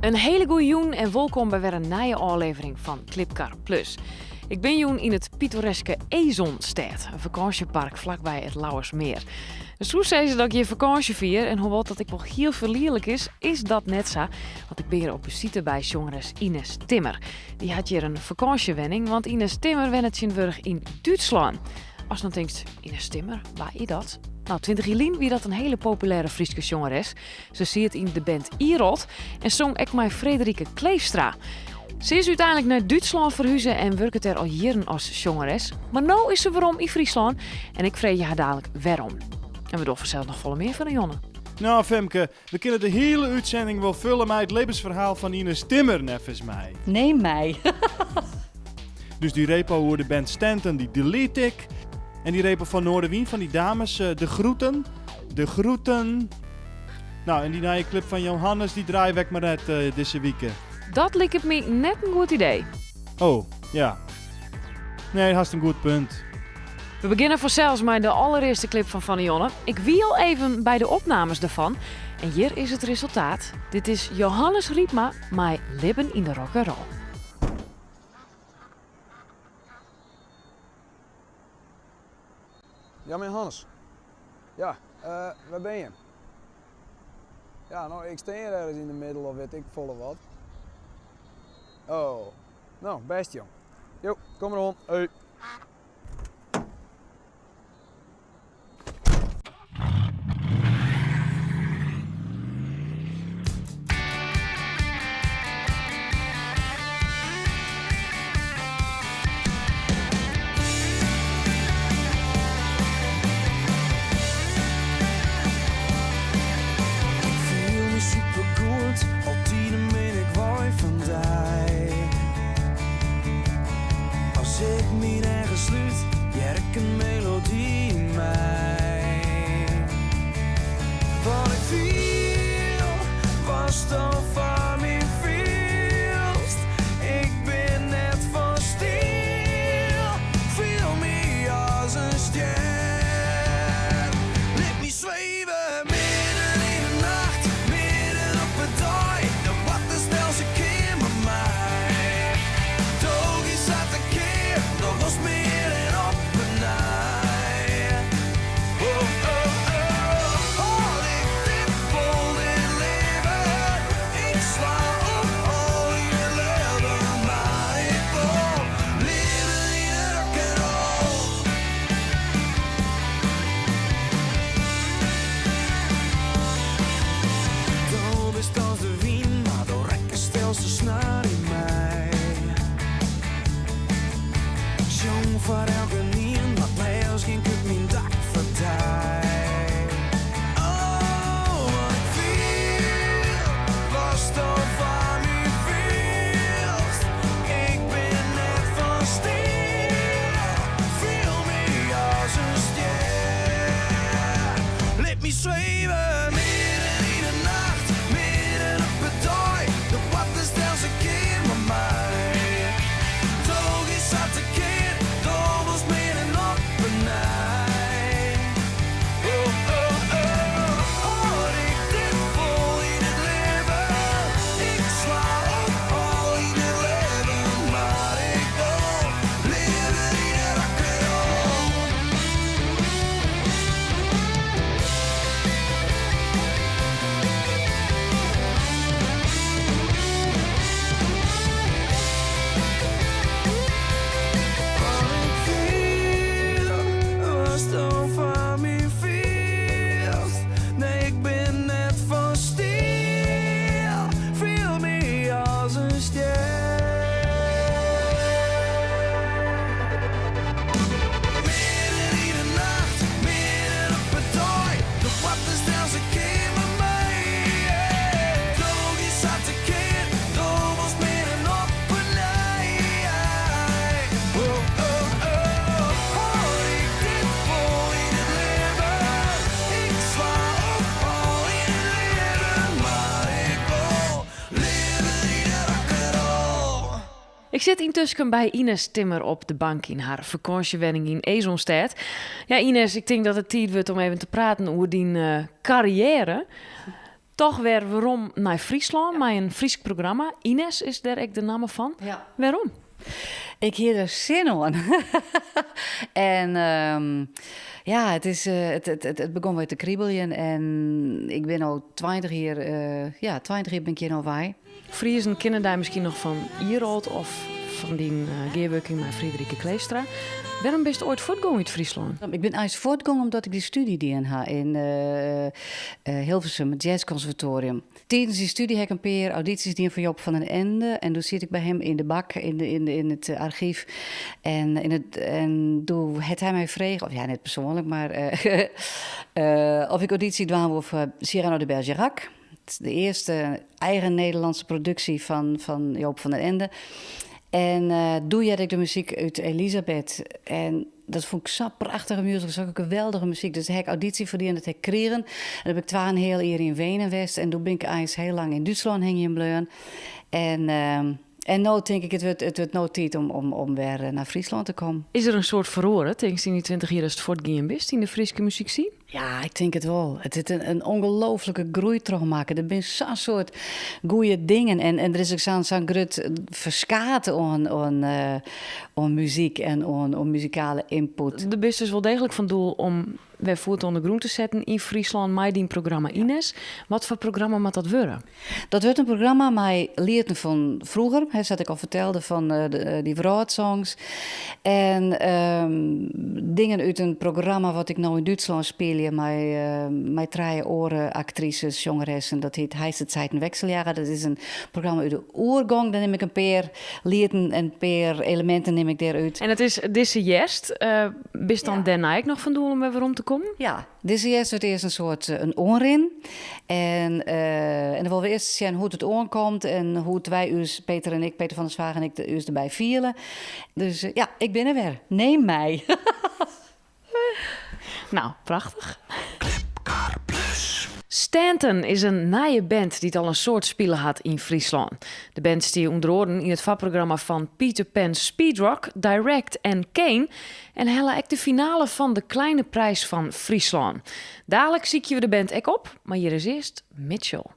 In hiele goede jûn en wolkom by wer in nije ôflevering fan Klipkar Plus. Ik bin jûn yn it pittoreske Esonstêd, in fakânsjepark flakby it Lauwersmeer. Ik soe sizze dat ik hjir fakânsje fier en hoewol't dat ek wol hiel ferliedlik is, is dat net sa. Want ik bin hjir op besite by sjongeres Ines Timmer. Dy hat hjir in fakânsjewenning, want Ines Timmer wennet tsjintwurdich yn Dútslân. Ast no tinkst, Ines Timmer, wa is dat? No, 20 jier lyn wie dat in hiele populêre Fryske sjongeres. Se siet yn de band Irolt en song ek mei Frederike Kleefstra. Se is úteinlik nei Dútslân ferhuze en wurket dêr al jierren as sjongeres. Mar no is se werom yn Fryslân en ik freegje har dalik wêrom. En we dogge fansels noch folle mear fan de jûn. No Femke, we kinne de hiele útsending wol fulle mei it libbensferhaal fan Ines Timmer, neffens my. Neem my. Dus dy repo oer de band Stanton, dy delete ik. En dy repo fan Noardewyn fan dy dames, eh, de groeten. De groeten. No, en dy nije klip fan Johannes, dy draaie we ek mar net eh, dizze wike. Dat liket my net in goed idee. Oh, ja. Nee, hast in goed punt. We begjinne fansels mei de allerearste klip fan Fan 'e Jonne. Ik wie al even by de opnames derfan. En hjir is it resultaat. Dit is Johannes Rypma mei Libben yn de Rock'n'Roll. Ja, meneer Hannes. Ja, uh, waar ben je? Ja, nou, ik sta hier ergens in de middel of weet ik folle wat. Oh, nou, best jong. Jo, kom maar om. Hey. Ik fiel my supergoed, al tiden bin ik wei fan dy. As ik myn eagen slút, hear ik in melody yn my. Wat ik fiel, watsto foar my fielst. Ik bin net fan stiel, fiel my as in stjer. Lit my sweve midden yn de nacht, midden op 'e dei. De wattestelse kear mei my. Do giest sa tekear, do wolst mear en op 'e nij. Oh, oh, oh, hâld ik dit fol, dit libben? Ik sla op al yn it libben, mar ik wol libben yn 'e rock'n'roll. Do bist as de wyn, mar do rekkest sels de snaar yn my. Sjong foar elkenien, mar leafst gean ik út myn dak foar dy. Oh, wat ik fiel, watsto foar my fielst. Ik bin net fan stiel, fiel my as in stjer. Lit my sweve midden yn 'e nacht, midden op 'e dei. De wattestelse kear mei my. Do giest sa tekear, do wolst mear en op 'e nij. Oh, oh, oh, hâld ik dit fol yn it libben? Ik sla op al yn it libben, mar ik wol libben yn 'e rock'n'roll. Wat ik fiel, watsto foar my fielst. Nee, ik bin net fan stiel, fiel my as in stjer. Midden yn 'e nacht, midden op 'e dei, de wattestelse kear mei my. Do giest sa tekear, do wolst mear en op 'e nij. Oh, oh, oh, hâld ik dit fol yn it libben? Ik sla op al yn it libben, mar ik wol libben yn 'e rock'n'roll. Ik sit yntusken by Ines Timmer op de bank yn har fakânsjewenning yn Esonstêd. Ja, Ines, ik tink dat it tiid wurdt om even te praten oer dyn karriêre. Toch wer werom nei Fryslân mei in Frysk programma. Ines is dêr ek de namme fan. Ja. Wêrom? Ik hie der sin oan. En ja, it is, it, it, it, it begûn wer te kribeljen en ik bin al 20 jier, ja, 20 jier bin ik hjir no wei. Friezen kinne dy miskien noch fan Irolt of fan dyn gearwurking mei Friederike Kleefstra. Wêrom bist oait fuortgong út Fryslân? Ik bin eins fuortgong omdat ik dy stúdzje dien ha yn Hilversum, it jazzkonservatorium. Tidens dy stúdzje ha ik in pear audysjes dien foar Joop van den Ende en doe siet ik by him yn de bak yn de, yn de, yn it argyf. En, yn it, en doe hat hy my frege, of ja, net persoanlik, mar of ik audysje dwaan woe foar Cyrano de Bergerac. De earste eigen Nederlânske produksje fan, fan Joop van den Ende. En doe hearde ik de muzyk út Elisabeth. En dat fûn ik sa'n prachtige musical, sokke geweldige muzyk. Dus dêr ha ik audysje foar dien, dat ha ik krigen. En dan bin ik twaenheal jier yn Wenen west. En doe bin ik eins hiel lang yn Dútslân hingjen bleaun. En, en no tink ik, it wurdt, it wurdt no tiid om, om, om wer nei Fryslân te kommen. Is der in soad feroare, tinkst, yn dy 20 jier datst fuortgien bist yn de Fryske muzykscene? Ja, ik tink it wol. It hat in ongelooflike groei trochmakke. Der binne sa'n soad goede dingen en, en der is ek sa'n sa'n grut ferskaat oan, oan, oan muzyk en oan, oan muzikale ynput. Do bist dus wol deeglik fan doel om wer foet oan de grûn te setten yn Fryslân mei dyn programma Ines. Wat foar programma moat dat wurde? Dat wurdt in programma mei lieten fan froeger, hè, sa't ik al fertelde fan dy wrâldsongs. En dingen út in programma wat ik no yn Dútslân spylje mei, mei trije oare aktrises, sjongeressen. Dat hjit Heiße Zeiten Wechseljahre. Dat is in programma út de oergong. Dêr nim ik in pear lieten en in pear eleminten nim ik dêrút. En it is dizze hjerst. Bist dan dêrnei ek noch fan doel om wer werom te kommen? Ja, Dizze hjerst wurdt earst in soart in oanrin. En, en dan wolle we earst sjen hoe't it oankomt en hoe't wy ús, Peter en ik, Peter van der Zwaag en ik, ús derby fiele. Dus ja, ik bin der wer. Neem mij. Nou, prachtich. Stanton is in nije band dy't al in soad spile hat yn Fryslân. De band stie ûnder oaren yn it foarprogramma fan Peter Pan Speedrock, Direct en Kane en helle ek de finale fan de Kleine Prijs fan Fryslân. Dalik sykje we de band ek op, mar hjir is earst Mitchell.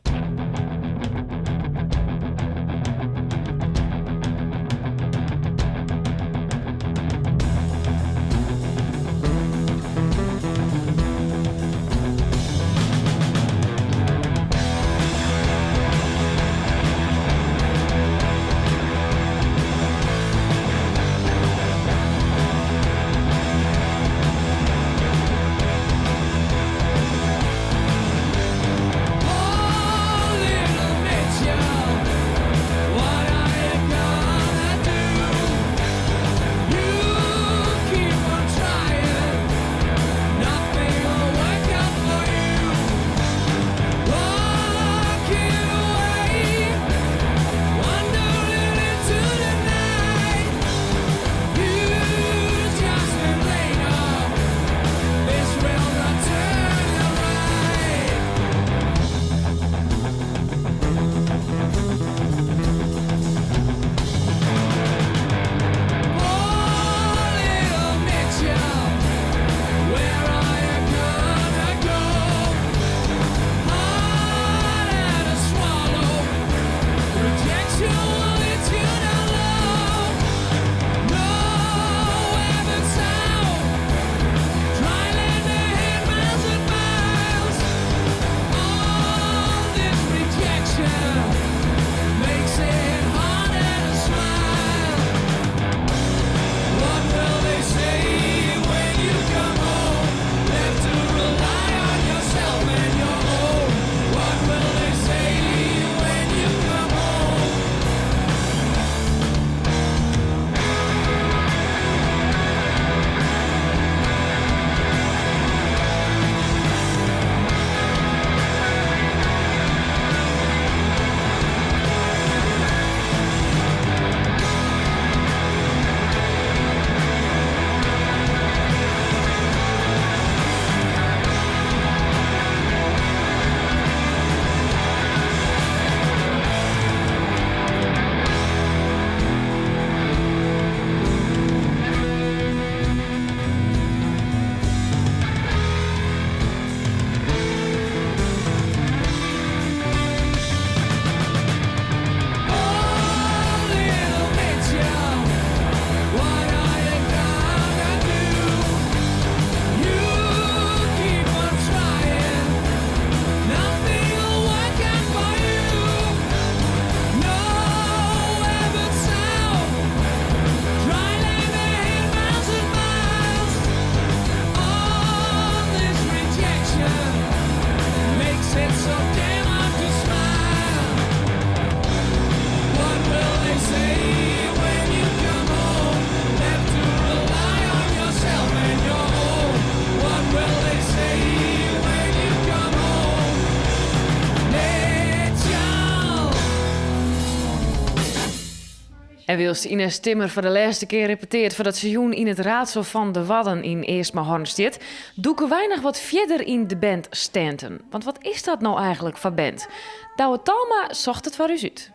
En wylst Inez Timmer foar de lêste kear repeteart foardat se jûn yn it Raadsel fan de Wadden yn Eastmahorn stiet, dûke wy noch wat fierder yn de band Stanton. Want wat is dat no eigenlik foar band? Douwe Talma socht it foar ús út.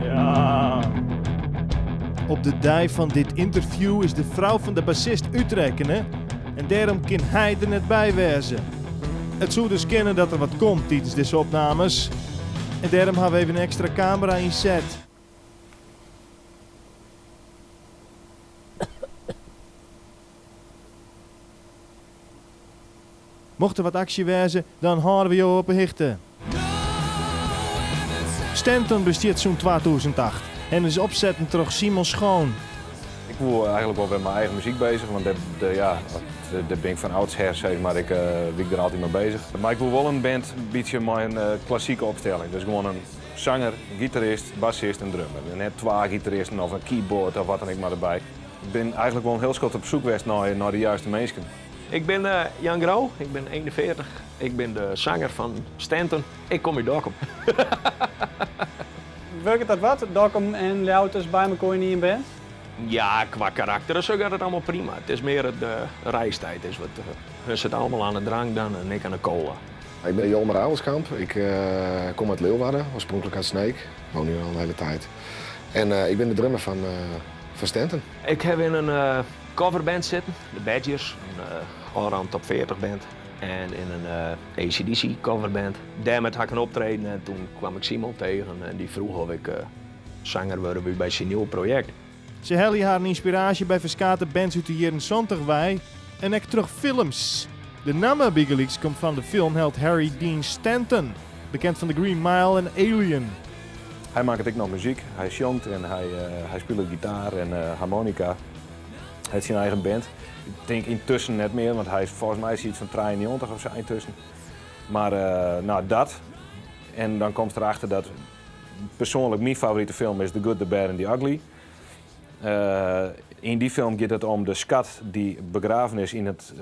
Ja. Op de dei fan dit ynterview is de frou fan de bassist útrekkene en dêrom kin hy der net by wêze. It soe dus kinne dat der wat komt tidens dizze opnames en dêrom ha we even in ekstra kamera ynset. Mocht der wat aksje wêze, dan hâlde we jo op 'e hichte. Stanton bestiet sûnt 2008 en is opsetten troch Simon Schoon. Ik woe eigenlik wol wer mei eigen muzyk bezich, want dêr, ja, dêr bin ik fan oudsher, sis mar, ik wie ik der altyd mei bezich. Mar ik woe wol in band in bytsje mei in klassike opstelling. Dus gewoan in sanger, gitarist, bassist en drummer. En net twa gitaristen of in keyboard of wat dan ek mar derby. Ik bin eigenlik wol in hiel skoft op soek west nei de juiste minsken. Ik bin Jan Grou, ik bin 41, ik bin de sanger fan Stanton. Ik kom út Dokkum. Wurket dat wat, Dokkum en Ljouwerters by mekoar yn ien band? Ja, kwa karakter en sa gaat it allemaal prima. It is mear de reistijd is wat. Hun sitte allemaal aan de drank dan en ik aan de cola. Ik ben Jolmer Avelskamp, ik kom uit Leeuwarden, oorspronkelijk uit Sneek. Ik woon nu al een hele tijd. En ik ben de drummer van, van Stanton. Ik heb in een coverband sitten, de Badgers, in allround top 40 band. En in in AC/DC coverband. Dêrmei ha ik in optreden en toen kwam ik Simon tegen en dy froech of ik sanger wurde woe by syn nieuwe projekt. Se helje harren ynspiraasje by ferskate bands út de jierren 70 wei en ek troch films. De namme bygelyks komt fan de filmheld Harry Dean Stanton, bekend fan The Green Mile en Alien. Hy makket ek noch muzyk, hy sjongt en hy, hy spilet gitaar en harmonika. Hy hat syn eigen band. Ik tink yntusken net mear, want hy is folgens my is hy yts fan 93 of sa yntusken. Mar no, dat. En dan komst derachter dat persoanlik myn favorite film is The Good, The Bad and The Ugly. Yn dy film giet it om de skat dy't begraven is yn it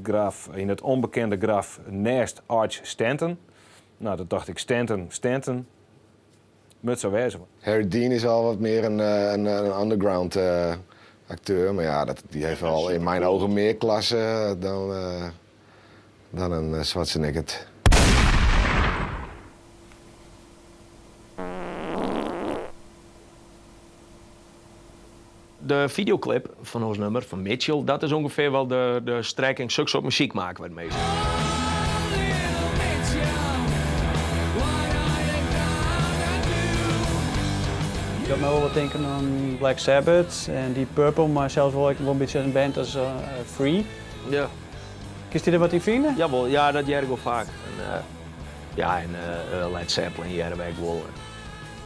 graf, yn it ûnbekende graf neist Arch Stanton. No, dat tocht ik, Stanton, Stanton, moat sa wêze. Harry Dean is al wat meer een underground acteur, maar ja, dat, die heeft wel in mijn ogen meer klasse dan een Schwarzenegger. De videoclip fan ons nummer fan Mitchell, dat is ûngefear wol de strekking soksoart muzyk makke wy it measte. Dat my wol wat tinken oan Black Sabbath en Deep Purple, mar sels wol ek wol in bytsje in band as Free. Ja. Kinst dy der wat yn fine? Jawol, ja, dat hear ik wol faak. En, ja, en Led Zeppelin hearre wy ek wol.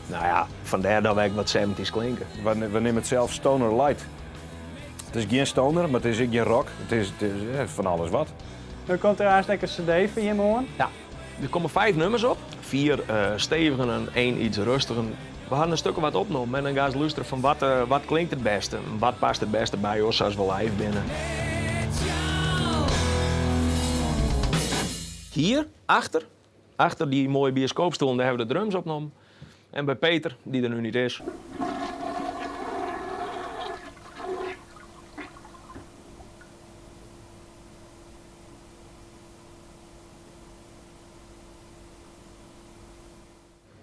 No ja, fandêr dat wy ek wat seventies klinke. We neame it sels Stoner Light. It is gjin stoner, mar it is ek gjin rock. It is fan alles wat. No komt der aanst ek in CD fan jim oan. Ja, der komme fiif nummers op. Vier stevigen en één iets rustigen. We hawwe in stuk of wat opnommen en dan gaast lústerje fan wat, wat klinkt it bêste, wat past it bêste by oss as we live binne. Hier, achter, Achter dy moaie bioskoopstoelen, dêr hawwe we de drums opnommen. En by Peter, dy't der nu niet is.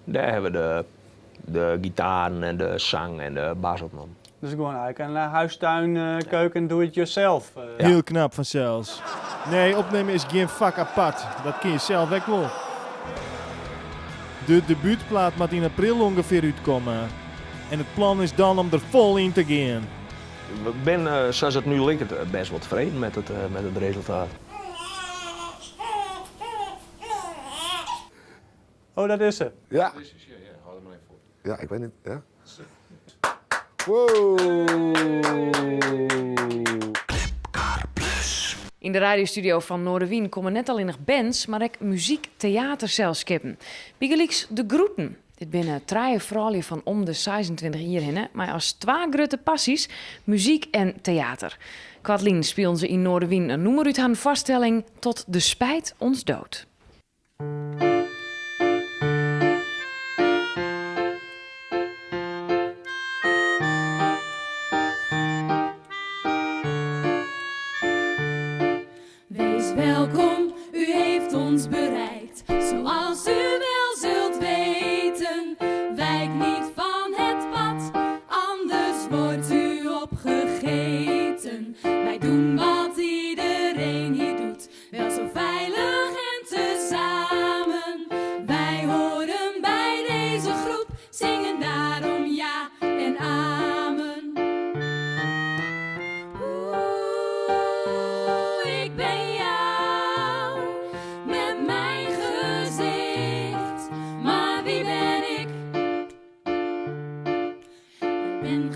Dêr hawwe we de, de gitaren en de sang en de bas opnommen. Dus gewoan eigenlik in huis-tuin, keuken, do it yourself. Hiel knap fansels. Nee, opnimme is gjin fak apart. Dat kin je sels ek wol. De debútplaat moat yn april ûngefear útkomme. En it plan is dan om der fol yn te gean. Ik bin, sa't it nu liket, bêst wol tefreden met it, met it resultaat. Oh, dat is se. Ja. Ja, ik weet niet. Ja. Wow. Yn de radiostudio fan Noardewyn komme net allinnich bands, mar ek muzyk-teaterselskippen. Bygelyks De Groeten. Dit binne trije froulju fan om de 26 jier hinne, mei as twa grutte passys muzyk en teater. Koartlyn spilen se yn Noardewyn in nûmer út harren foarstelling Tot de spijt ons doodt.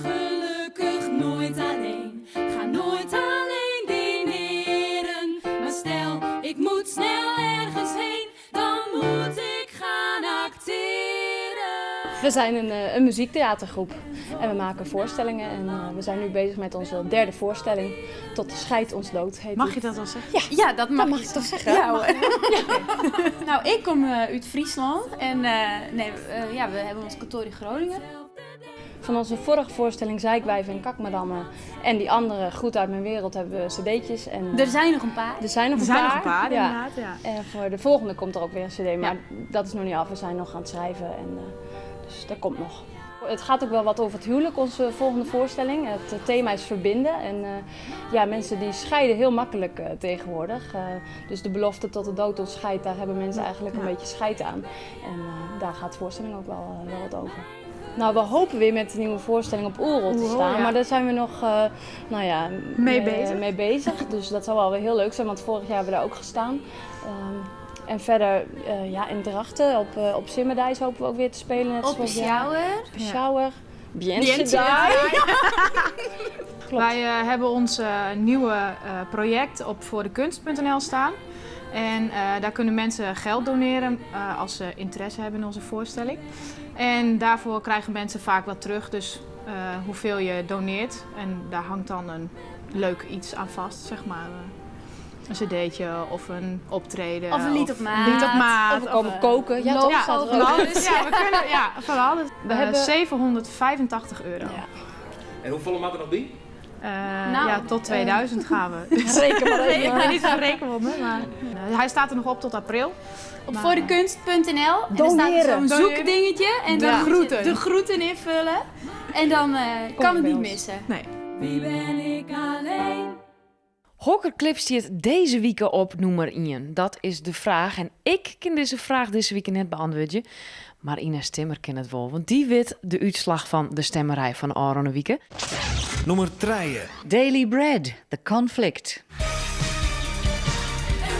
Gelukkig nooit alleen, ga nooit alleen dineren. Maar stel, ik moet snel ergens heen, dan moet ik gaan acteren. We zijn een muziektheatergroep en we maken voorstellingen. En we zijn nu bezig met onze derde voorstelling. Tot de scheid ons dood heet Mag die. je dat al zeggen? Ja, Ja, dat mag dat mag je ik toch zeggen? Ja, hoor. Nou, ik kom uit Friesland en nee, ja, we hebben ons kantoor in Groningen. Van onze vorige voorstelling Zeikwijven en Kakmadammen en die andere Goed uit mijn wereld hebben we cd'tjes. En, Er zijn nog een paar. Er zijn nog Er een zijn paar. nog een paar, ja. inderdaad. Ja. En voor de volgende komt er ook weer een cd, maar dat is nog niet af. We zijn nog aan het schrijven en, dus dat komt nog. Het gaat ook wel wat over het huwelijk, onze volgende voorstelling. Het thema is verbinden. En ja, mensen die scheiden heel makkelijk tegenwoordig. Dus de belofte tot de dood ons scheidt, daar hebben mensen eigenlijk een beetje scheid aan. En daar gaat de voorstelling ook wel wat over. Nou, we hopen weer met de nieuwe voorstelling op Oerol te Oerol, staan, ja. maar daar zijn we nog nou ja, Mee bezig. mee bezig. Dus dat zal wel weer heel leuk zijn, want vorig jaar hebben we daar ook gestaan. En verder ja, in Drachten, op Simmerdijs hopen we ook weer te spelen. Net Op zoals vorig jaar. Sjouwer. Op Sjouwer. Bientje Bientje Daai. Klopt. Wij hebben ons nieuwe project op voordekunst.nl staan. En daar kunnen mensen geld doneren als ze interesse hebben in onze voorstelling. En daarvoor krijgen mensen vaak wat terug, dus hoeveel je doneert. En daar hangt dan een leuk iets aan vast, zeg maar. Een cd'tje of een optreden. Of een lied op Een maat. lied op maat. Of we komen koken. Ja, toch? Ja, Staat er van ook. alles. Ja, we kunnen, ja, van alles. We hebben 785 euro. Ja. En hoeveel maakt er nog bij? Nou, ja, tot 2000 gaan we. Dus Reken maar even. Ik ben niet zo'n rekenwonder, maar hij staat er nog op tot april. Op Maar, voordekunst.nl en daar staat Doneren. zo'n zoekdingetje. En De dan moet je groeten. De groeten invullen. En dan kan het bij niet ons. missen. Nee. Wie ben ik alleen? Hokkerclip stiet deze week op nummer 1. Dat is de vraag. En ik kan deze vraag deze week net beantwoorden. Maar Ines Timmer kent het wel, want die weet de uitslag van de stemmerij van ôfrûne wike. Nummer 3. Daily Bread, The Conflict. And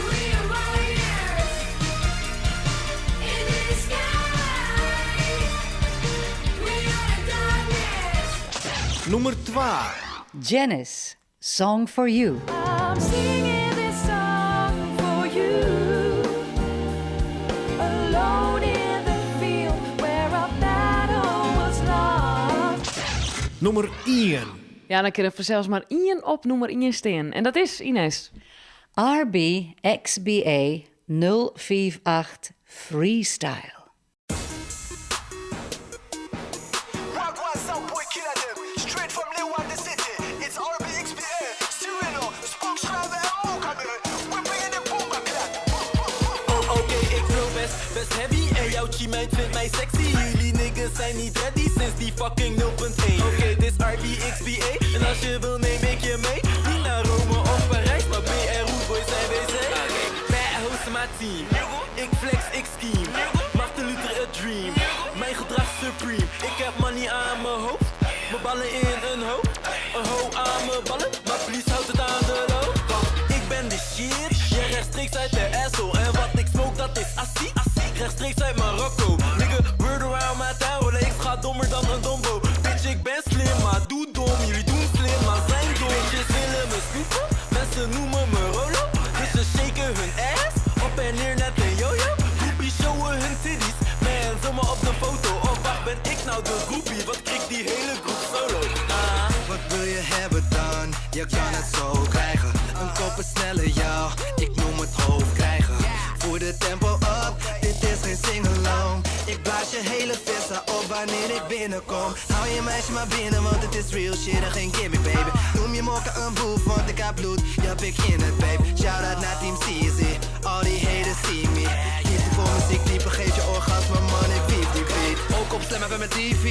we are warriors in the sky. We are the darkness. Nummer 2. Janice, Song for You. I'm singing this song for you. Alone in the field where a battle was lost. Nummer 1. Ja, dan kan er zelfs maar één op nummer 1 staan. En dat is Ines. RBXBA 058 Freestyle. Wagwan Southboy Killer them. Straight from Leeuwarden City. It's RBXBA, Cyrano, Spookschrijver en Mokamer. We bringing the boom clap. Oh oké, ik flow best, best heavy. En jouw meid vindt mij sexy. Jullie niggas zijn niet ready sinds die fucking 0.1. Oké, dit is RBXBA. En als je wil neem ik je mee. Niet naar Rome of Parijs, maar BR Rude Boys zijn WC. Bad hoes in mijn team. Ik flex, ik scheme. Martin Luther a dream. Mijn gedrag supreme. Ik heb money aan mijn hoofd. Mijn ballen in een hoop. Een ho aan mijn ballen. Maar please houd het aan de loop. Want ik ben de shit. Ja, rechtstreeks uit de asshole. En wat ik smoke, dat is assie. Rechtstreeks uit Marokko. Nigga, word around my town. Rollen, ik ga dommer dan een dombo. Bitch, ik ben slim, maar doe dom. Jullie doen slim, maar zijn dom. Bitches willen me snoepen. Mensen noemen me Rolo. Dus ze shaken hun ass. Op en neer net een yo-yo. Groupies showen hun titties. Man, zomaar op de foto. Oh, wacht, ben ik nou de groupie? Wat kriegt die hele groep solo? Ah. Wat wil je hebben dan? Je kan het zo krijgen. Een kop is sneller jou, ik noem het hoofd krijgen. Voer de tempo op, dit is geen sing-along. Ik blaas je hele vissa op wanneer ik binnenkom. Hou je meisje maar binnen, want het is real shit en geen gimmick, baby. Noem je mokken een boef, want ik heb bloed, ja pik in het, babe. Shout out naar Team CZ, al die haters see me. Liefde voor muziek, dieper geef je orgasme, man, ik piep die beat. Ook op Slam FM en TV,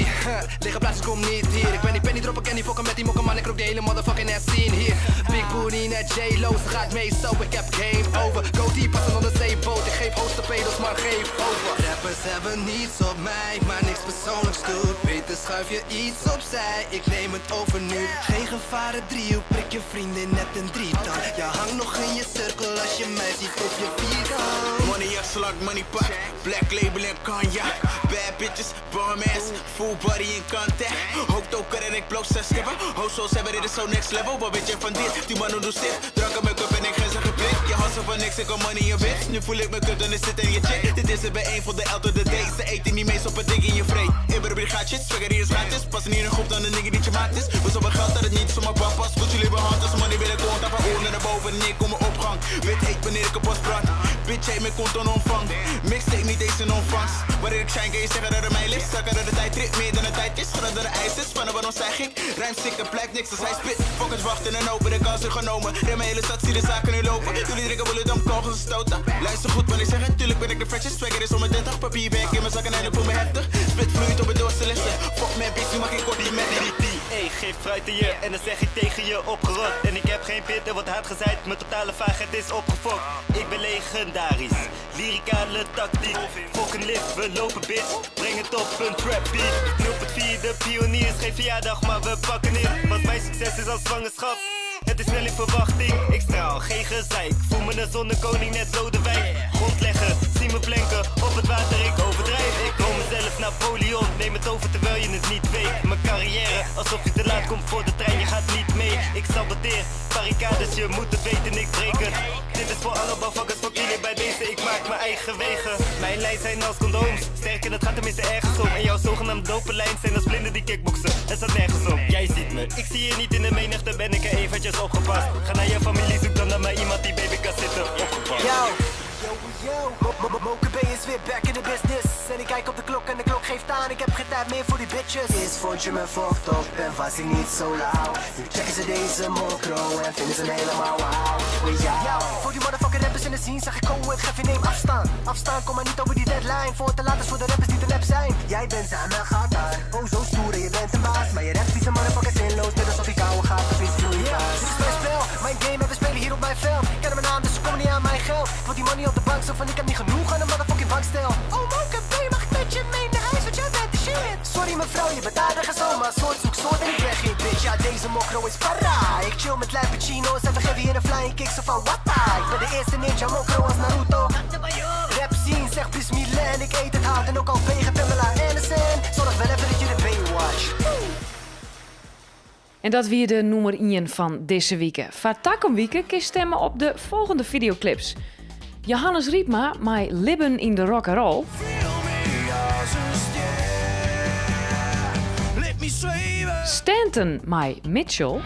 liggen plaatjes, kom niet hier. Ik ben die penny dropper, ken die fokken met die mokken, man, ik rook de hele motherfucking ass scene hier. Big booty net J-Lo, ze gaat mee, zo ik heb game over. Go deep als een onderzeeboot, ik geef hoogste pedels, maar geef over. Rappers hebben niets op mij, maar niks persoonlijks doet. Beter schuif je iets opzij, ik neem het over nu. Geen gevaren driehoek, prik je vriendin net een drietand. Je hangt nog in je cirkel als je mij ziet op je vierkant. Money afslag, money pak. Black label en cognac. Bad bitches, bomb ass. Full body in contact. Hoofd ook en ik blow zes hebben. Hoes hebben, dit is zo next level. Wat weet je van dit? Die mannen doen shit. Drank in mijn cup en ik geen zijn geblik. Je hustle van niks, ik kom money in bitch. Nu voel ik me kut en is zit in je chick. Dit is het bij een van de L tot de D. Ze eten niet mee, op het dik in je vreet. Ik ben op gaatjes, swagger hier is gratis. Passen hier een groep dan de nigger die je maat is. We zoveel geld dat het niet zomaar bak past. Goed jullie behand als money binnenkomt. Daar van onder naar boven en ik kom mijn opgang. Wit heet wanneer ik een post brand. Bitch heet mijn konto ontvang. Mixtape niet deze in ontvangst. Wanneer ik shine kan je zeggen dat het mij ligt. Zakken dat de tijd rit meer dan de tijd is. Groter de ijs is, van waarom zeg ik? Rijm sick, er blijft niks als hij spit. Fuckers wachten en open de kans is genomen. Rem mijn hele stad, zie de zaken nu lopen. Jullie drinken bullet om kogels te stoten. Luister goed wanneer ik zeg het, tuurlijk ben ik de freshest. Swagger is om mijn 30, papierwerk in mijn zakken en ik voel me heftig. Spit vloeit op het doorste lessen. Fuck man, bitch, nu mag ik kort die met die. Ey, geef fruit in je en dan zeg ik tegen je opgerot. En ik heb geen pit, er wordt hard gezaaid, mijn totale vaagheid is opgefokt. Ik ben legendarisch, lyricale tactiek. Fucking lift, we lopen bitch, breng het op een trap beat. 0.4, de pioniers, geen verjaardag, maar we pakken in. Want mijn succes is als zwangerschap. Het is snel in verwachting, ik straal, geen gezeik. Voel me een zonnekoning, net Lodewijk. Grondleggen, zie me plenken, op het water, ik overdrijf. Ik noem mezelf Napoleon, neem het over terwijl je het niet weet. Mijn carrière, alsof je te laat komt voor de trein, je gaat niet mee. Ik saboteer, barricades, je moet het weten, ik breek het. Dit is voor alle motherfuckers, fuck jullie bij deze, ik maak mijn eigen wegen. Mijn lijn zijn als condooms, sterker, dat gaat tenminste ergens om. En jouw zogenaamde dope lijn zijn als blinden die kickboksen, het staat nergens op. Jij ziet me, ik zie je niet in de menigte, ben ik er eventjes opgepast. Ga naar je familie, zoek dan naar maar iemand die baby kan zitten, opgepast. Yo, yo, yo. Moke B is weer back in the business. En ik kijk op de klok en de klok geeft aan. Ik heb geen tijd meer voor die bitches. Eerst vond je me fucked up en was ik niet zo lauw. Nu checken ze deze mokro en vinden ze hem helemaal wauw. Yo, voor die motherfucking rappers in de scene zeg ik oh, het geef je neem afstand. Afstand, kom maar niet over die deadline. Voor het te laat is voor de rappers die te nep zijn. Jij bent aan mijn gaat daar. Oh, zo stoer en je bent een baas. Maar je rapt vieze motherfucker zinloos. Net alsof je koude gaat of iets vloeibaars. Dit is mijn spel, mijn game en we spelen hier op mijn veld. Kennen mijn naam, dus ze komen niet aan mijn geld. Ik wil die money op de bank, zo van ik heb niet genoeg aan een motherfucking bankstel. Oh, Moke B, mag ik met je mee naar huis, want jij bent de shit. Sorry mevrouw, je bent aardig en zo, maar soort zoek soort en ik ben geen bitch. Ja, deze mokro is para. Ik chill met lijpe chino's en we geven hier een flying kick, zo van watta. Ik ben de eerste ninja mokro als Naruto. Rap scene, zeg bismillah en ik eet het hout. En ook al wegen Pamela Anderson. Zorg wel even dat je de Baywatch. En dat wie de nûmer 1 fan dizze wike. Foar takom wike kinst stimme op de folgjende videoclips. Johannes Riepma mei Libben yn de rock and roll. Lit my sweven. Stanton mei Mitchell.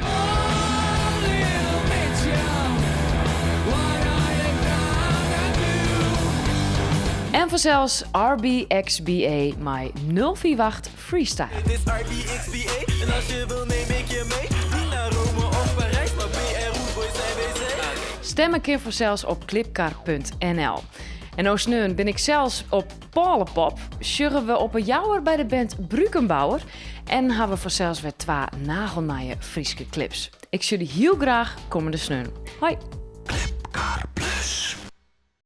En fansels RBXBA mei 048 Freestyle. Dit is RBXBA en als je wil neem ik je mee. Niet naar Rome of Parijs, maar BR Boys zijn WC. Stimme kin fansels op klipkar.nl. En no sneon bin ik sels op Pôlepop. Sjogge we op 'e Jouwer by de band Brukenbouwer. En hawwe we fansels wer twa nagelnije Fryske clips. Ik sjoch dy hiel graach kommende sneon. Hoi!